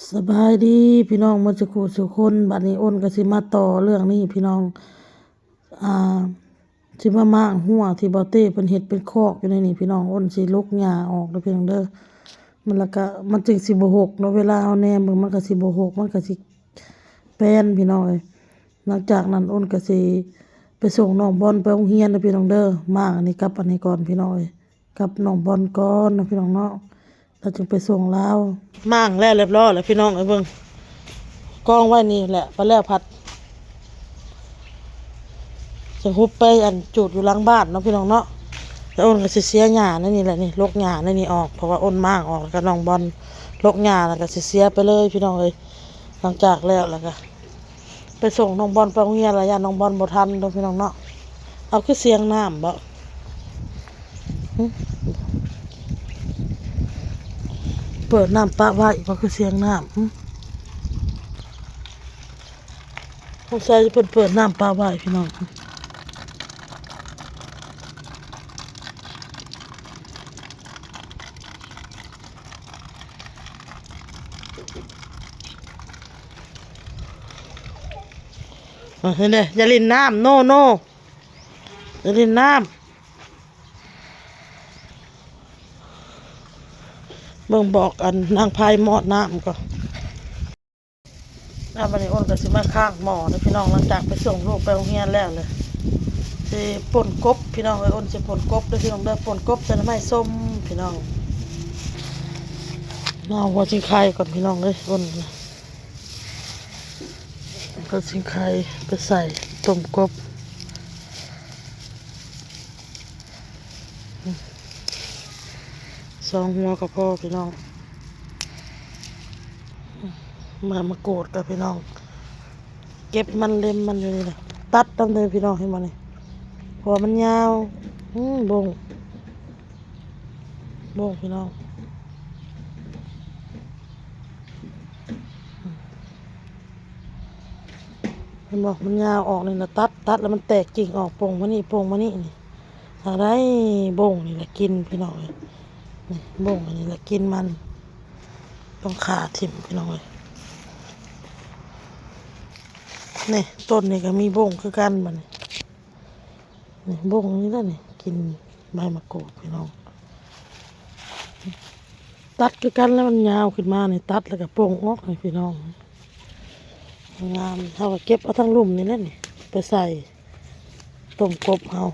ສະບາຍດີພີ່ນ້ອງໝົດສູ່ຜູ້ສູ່ຄົນ. ບັດນີ້ອ້ນກໍຊິມາຕໍ່ເລື່ອງນີ້ພີ່ນ້ອງ ອ່າ ຊິມາມ້າງຮົ້ວທີ່ບ່າວເຕ້ເພິ່ນເຮັດເປັນຄອກຢູ່ໃນນີ້ພີ່ນ້ອງ. ອ້ນຊິຫຼົກຫຍ້າອອກເດີພີ່ນ້ອງເດີ ມັນລະກະ ມັນຈຶ່ງຊິບໍ່ຫົກເນາະ. ເວລາເຮົາແນມເບິ່ງມັນກະຊິບໍ່ຫົກ ມັນກະຊິແປ້ນພີ່ນ້ອງເອີຍ. ຫຼັງຈາກນັ້ນອ້ນກະຊິໄປສົ່ງນ້ອງບອນໄປໂຮງຮຽນເດີພີ່ນ້ອງເດີ. ມ້າງອັນນີ້ກັບອັນນີ້ກ່ອນພີ່ນ້ອງເອີຍ ກັບນ້ອງບອນກ່ອນເນາະພີ່ນ້ອງເນາະ ແລ້ວຈຶ່ງໄປສົ່ງລາວ. ມ້າງແລ້ວຮຽບຮ້ອຍແລ້ວພີ່ນ້ອງເອີຍ ເບິ່ງ ກອງໄວ້ນີ້ແຫຼະ ບາດແລ້ວພັດຈະຫຸບໄປອັນຈູດຢູ່ຫຼັງບ້ານເນາະພີ່ນ້ອງເນາະ. ແລ້ວອ້ນກໍຊິເສຍຫຍ້າໃນນີ້ແຫຼະ ນີ້ ຫຼົກຫຍ້າໃນນີ້ອອກ ເພາະວ່າອ້ນມ້າງອອກ ແລ້ວກໍນ້ອງບອນຫຼົກຫຍ້າ ແລ້ວກໍຊິເສຍໄປເລີຍພີ່ນ້ອງເອີຍ. ຫຼັງຈາກແລ້ວ ແລ້ວກໍ ໄປສົ່ງນ້ອງບອນໄປໂຮງຮຽນລະ ຢ້ານນ້ອງບອນບໍ່ທັນເນາະພີ່ນ້ອງເນາະ. ເອົາ ຄືສຽງນ້ຳບໍ? ຫຶ? ເປີດນ້ຳປະໄວ້ບໍ? ຄືສຽງນ້ຳ ຫຶ? ສົງໄສເພິ່ນເປີດນ້ຳປະໄວ້ພີ່ນ້ອງ. ເອີ ເຫັນເດ້ ຢ່າຫຼິ້ນນ້ຳ ໂນ ໂນ ຢ່າຫຼິ້ນນ້ຳ. ເບິ່ງບອກອັນນາງໄພມອດນ້ຳກ່ອນ. ອ່າ ບັດນີ້ອ້ນກໍຊິມາຄ້າງໝໍ້ເດີພີ່ນ້ອງ ຫຼັງຈາກໄປສົ່ງລູກໄປໂຮງຮຽນແລ້ວເລີຍ ຊິປົ່ນກົບພີ່ນ້ອງເອີຍ. ອ້ນຊິປົ່ນກົບເດີພີ່ນ້ອງເດີ ປົ່ນກົບໃສ່ໜໍ່ໄມ້ສົ້ມພີ່ນ້ອງ. ມາເອົາຫົວຊິງໄຄກ່ອນພີ່ນ້ອງເອີຍ ອ້ນ ເອົາຊິງໄຄໄປໃສ່ຕົ້ມກົບ ສອງຫົວກໍພໍພີ່ນ້ອງ. ໃບມະກຮູດກໍພີ່ນ້ອງ ເກັບມັນເລັມມັນຢູ່ນີ້ແຫຼະ ຕັດນຳເດີພີ່ນ້ອງ ເຫັນບໍ່ນີ້ ເພາະວ່າມັນຍາວ. ອື ບົ້ງ ບົ້ງພີ່ນ້ອງ ເຫັນບໍ່ ມັນຍາວອອກນີ້ລະ ຕັດ ຕັດແລ້ວມັນແຕກກິ່ງອອກ ປົ່ງມານີ້ ປົ່ງມານີ້ນີ້. ຖ້າໄດ້ບົ້ງນີ້ລະກິນພີ່ນ້ອງເອີຍ ນີ້ບົ້ງອັນນີ້ລະກິນມັນ ຕ້ອງຂ້າຖິ້ມພີ່ນ້ອງເອີຍ. ນີ້ຕົ້ນນີ້ກໍມີບົ້ງຄືກັນບັດນີ້ ນີ້ບົ້ງນີ້ລະນີ້ ກິນໃບມະກຣູດພີ່ນ້ອງ. ຕັດຄືກັນແລ້ວມັນຍາວຂຶ້ນມານີ້ ຕັດແລ້ວກໍປົ່ງອອກໃຫ້ພີ່ນ້ອງ ງາມ. ເຮົາກໍເກັບເອົາທາງລຸ່ມນີ້ແຫຼະນີ້ ໄປໃສ່ຕົ້ມກົບເຮົາ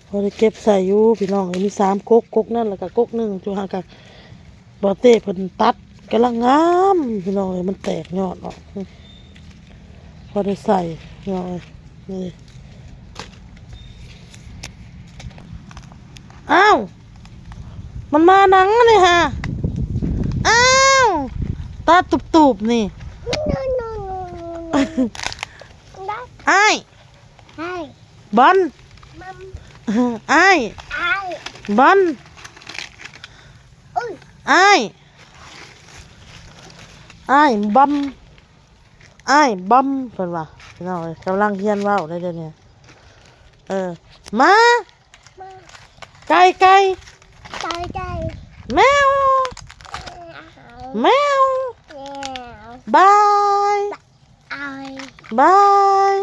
ພໍໄດ້ເກັບໃສ່ຢູ່ພີ່ນ້ອງເອີຍ. ມີສາມກົກ ກົກນັ້ນແລ້ວກໍກົກໜຶ່ງ ຈຸຫາກະ ບໍ່ເຕ້ເພິ່ນຕັດກຳລັງງາມພີ່ນ້ອງເອີຍ ມັນແຕກຍອດອອກ ພໍໄດ້ໃສ່ພີ່ນ້ອງເອີຍ. ນີ້ ອ້າວ ມັນມາໜັງອັນນີ້ຫາ ອ້າວ ຕາຕູບໆນີ້ ອ້າຍ ອ້າຍ ບອນ ອ້າຍ ອ້າຍ ບອນ ອ້າຍ ອ້າຍ ບອມ ອ້າຍ ບອມ ເພິ່ນວ່າ ພີ່ນ້ອງເອີຍ ກຳລັງຮຽນເວົ້າໄດ໋ດຽວນີ້. ເອີ ໝາ ໄກ່ ໄກ່ ໄກ່ ໄກ່ ແມວ ແມວ ແມວ ບາຍ ບາຍ ບາຍ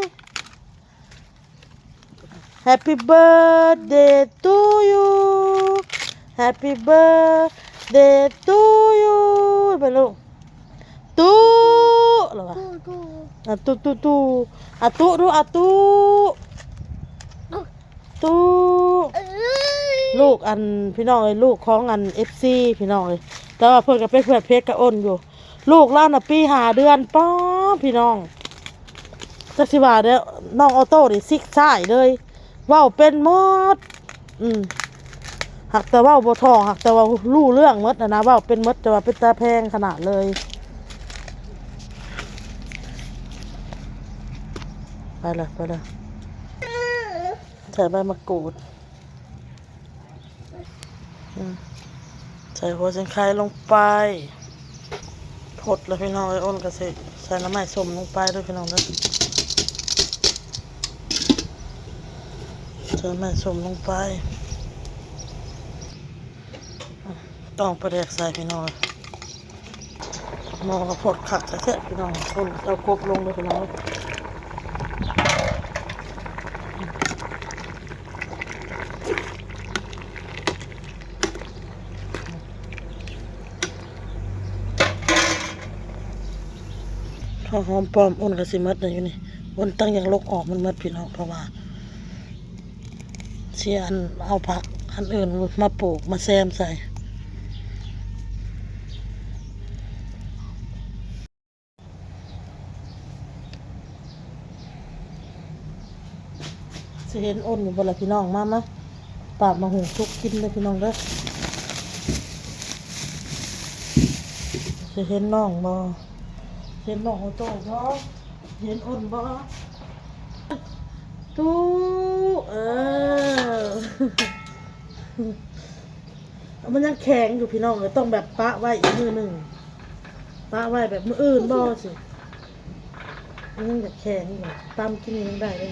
Happy birthday to you Happy birthday to you ໄປລູກ ຕູ້ ແລ້ວວ່າ ຕູ້ ຕູ້ ອ່ະ ຕູ້ ຕູ້ ຕູ້ ອ່ະ ຕູ້ ດູ ອ່ະ ຕູ້ ຕູ້ ລູກອັນ ພີ່ນ້ອງເອີຍ ລູກຂອງອັນ ເອັຟຊີ ພີ່ນ້ອງເອີຍ ແຕ່ວ່າເພິ່ນກໍເປັນເພື່ອນເພຈກັບອ້ນຢູ່. ລູກລາວນະປີຫ້າເດືອນ ປ້າ ພີ່ນ້ອງ ຈັກຊິວ່າເດີ້ ນ້ອງອໍໂຕ້ນີ້ຊິກຊ້າຍເລີຍ ເວົ້າເປັນໝົດ ອືມ ຫາກແຕ່ເວົ້າບໍ່ຖ່ອງ ຫາກແຕ່ວ່າຮູ້ເລື່ອງໝົດຫັ້ນນະ ເວົ້າເປັນໝົດ ແຕ່ວ່າເປັນຕາແພງຂະໜາດເລີຍ. ໄປລະ ໄປລະ ໃສ່ໃບມະກຣູດ ອືມ ໃສ່ຫົວຊິງໄຄລົງໄປ ພົດລະພີ່ນ້ອງເອີຍ. ອ້ນກໍຊິໃສ່ໜໍ່ໄມ້ສົ້ມລົງໄປເດີ້ພີ່ນ້ອງເດີ້ ໃສ່ໜໍ່ໄມ້ສົ້ມລົງໄປ ຕ້ອງປາແດກໃສ່ພີ່ນ້ອງເອີຍ. ໝໍ້ກໍຟອດຄັກແທ້ໆ ພີ່ນ້ອງ. ຄົນເອົາກົບລົງເດີພີ່ນ້ອງ. ພໍຫອມປ້ອມ ອຸ່ນກໍຊິໝົດແລ້ວຢູ່ນີ້. ອຸ່ນຕັ້ງຢາກລົກອອກມັນໝົດ ພີ່ນ້ອງ ເພາະວ່າ ຊິອັນ ເອົາຜັກອັນອື່ນມາປູກມາແຊມໃສ່. ຊິເຫັນອຸ່ນຢູ່ບໍ່ລະພີ່ນ້ອງ? ມາ ມາ ຕາມໝາກຫຸ່ງສຸກກິນເດີພີ່ນ້ອງເດີ. ຊິເຫັນນ້ອງບໍ່? ເຫັນນ້ອງໂອໂຕ້ບໍ່? ເຫັນອຸ່ນບໍ່? ຕູ້ ເອີ ມັນຍັງແຂງຢູ່ພີ່ນ້ອງເອີຍ ຕ້ອງແບບປະໄວ້ອີກມື້ໜຶ່ງ ປະໄວ້ແບບມື້ອື່ນບໍ່ຊິ ມັນຍັງແຂງຢູ່ ຕຳກິນຍັງໄດ້ເດ້.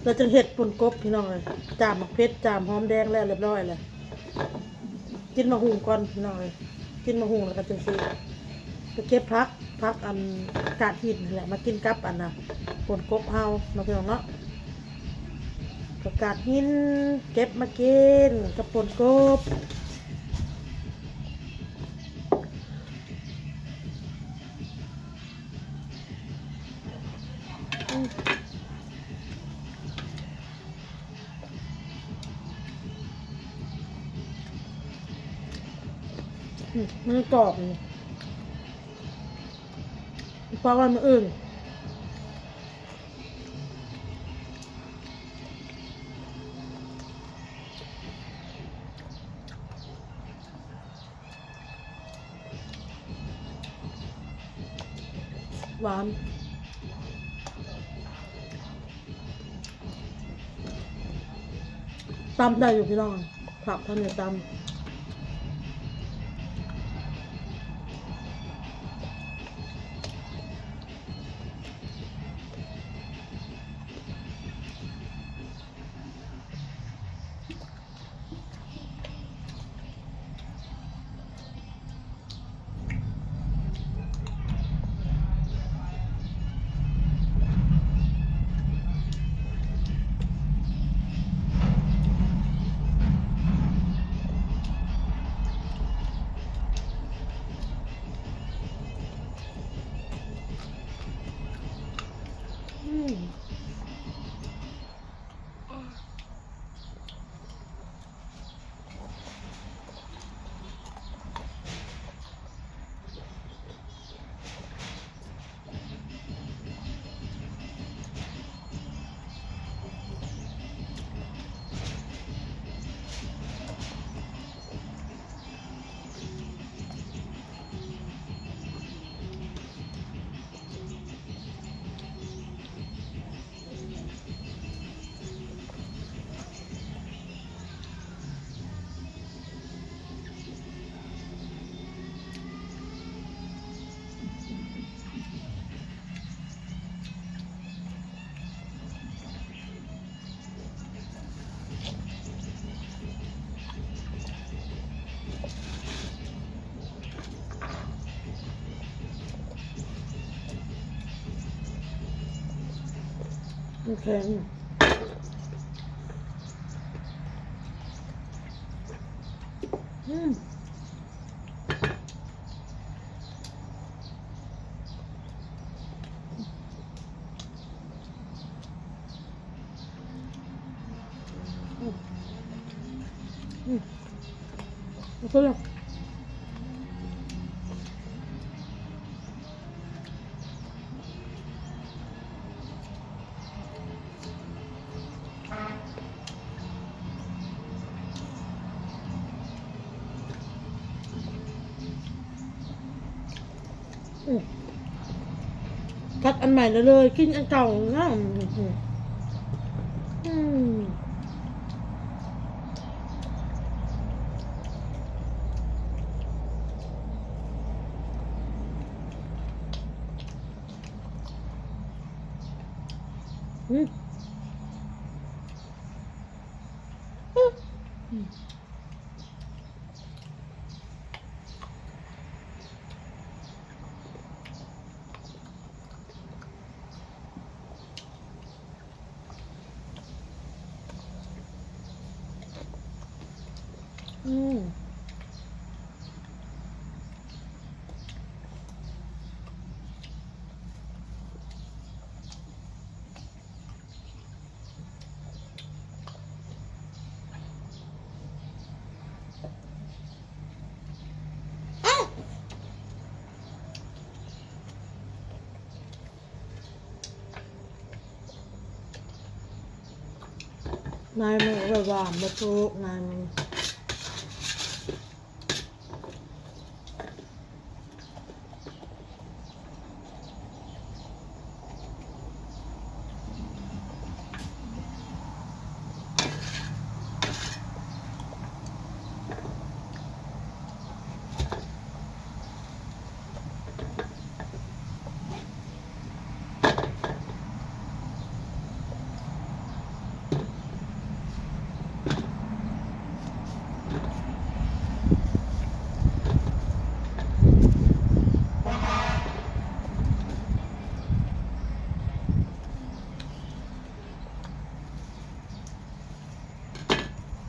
ແລ້ວຈຶ່ງເຮັດປົ່ນກົບພີ່ນ້ອງເອີຍ ຈາມໝາກເຜັດ ຈາມຫອມແດງແລ້ວລຽບຮ້ອຍແລ້ວ. ກິນໝາກຫຸ່ງກ່ອນພີ່ນ້ອງເອີຍ ກິນໝາກຫຸ່ງແລ້ວກໍຈັ່ງຊິໄປເກັບຜັກ ຜັກອັນກາດຫີນຫັ້ນແຫຼະ ມາກິນກັບອັນນ່າ ປົ່ນກົບເຮົາເນາະ ພີ່ນ້ອງເນາະ. ຜັກກາດຫີນ ເກັບມາກິນກັບປົ່ນກົບ. ອືມ ມັນກອບ ນີ້ ເອົາໄວ້ມື້ອື່ນ. ຫວານ ຕຳໄດ້ຢູ່ພີ່ນ້ອງ ຜັກເທົ່ານີ້ຕຳ. ໂອເຄ ອືມ. ອືມ ອືມ ໂອເຄລະ. ອືມ ກັດອັນໃໝ່ເລີຍ ກິນອັນເກົ່ານະ. ອືມ ອືມ. ອືມ. ອືມ ອືມ ອືມ. ນາຍມື້ແບບວ່າບໍ່ຖືກນາຍມື້.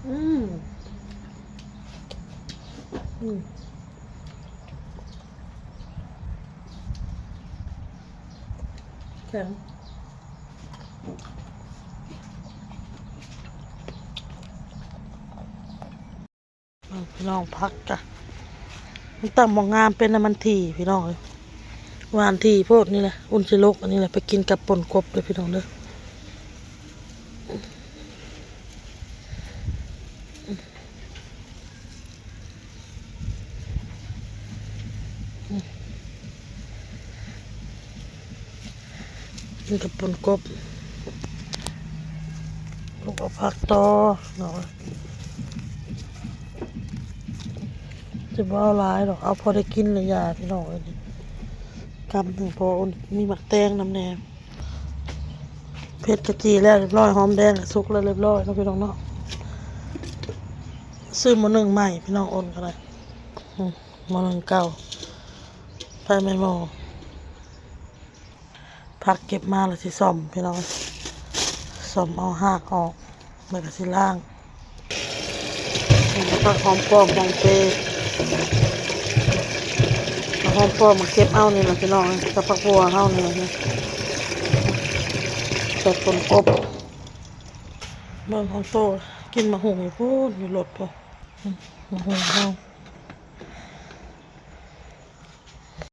ອືມ ອືມ ແຂງ. ເບິ່ງພີ່ນ້ອງ ຜັກກະ ມັນຕັ້ງບໍ່ງາມ ເປັນໃຫ້ມັນຖີ່ພີ່ນ້ອງເອີຍ ຫວ່ານຖີ່ໂພດ. ນີ້ແຫຼະ ອຸ່ນຊິລົກ ອັນນີ້ແຫຼະ ໄປກິນກັບປົ່ນກົບເດີພີ່ນ້ອງເດີ. ກິນກັບປົ່ນກົບ ລູກເອົາຜັກຕໍ່ເນາະ ຈະບໍ່ເອົາຫຼາຍດອກ ເອົາພໍໄດ້ກິນລະຢ່າພີ່ນ້ອງເອີຍ. ກຳໜຶ່ງພໍ ໂອ້ ມີໝາກແຕງນຳແດ່ ເຜັດກະຈີ່ແລ້ວຮຽບຮ້ອຍ ຫອມແດງກະສຸກແລ້ວຮຽບຮ້ອຍເນາະພີ່ນ້ອງເນາະ. ຊື້ໝໍ້ໜຶ້ງໃໝ່ພີ່ນ້ອງ ໂອນກະໄດ້ ໝໍ້ໜຶ້ງເກົ່າ ໄຟໄໝ້ໝໍ້. ຜັກເກັບມາແລ້ວຊິສ້ອມພີ່ນ້ອງ ສ້ອມເອົາຮາກອອກ ແລ້ວກະຊິລ້າງ. ຜັກຫອມປ້ອມ ຫອມເປ ຜັກຫອມປ້ອມມາເກັບເອົານີ້ລະພີ່ນ້ອງ ກັບຜັກບົວເຮົານີ້ລະ ໃສ່ປົ່ນກົບ. ເບິ່ງຂອງໂຕ ກິນໝາກຫຸ່ງຢູ່ພຸ້ນ ຢູ່ລົດພຸ້ນ ໝາກຫຸ່ງເຮົາ.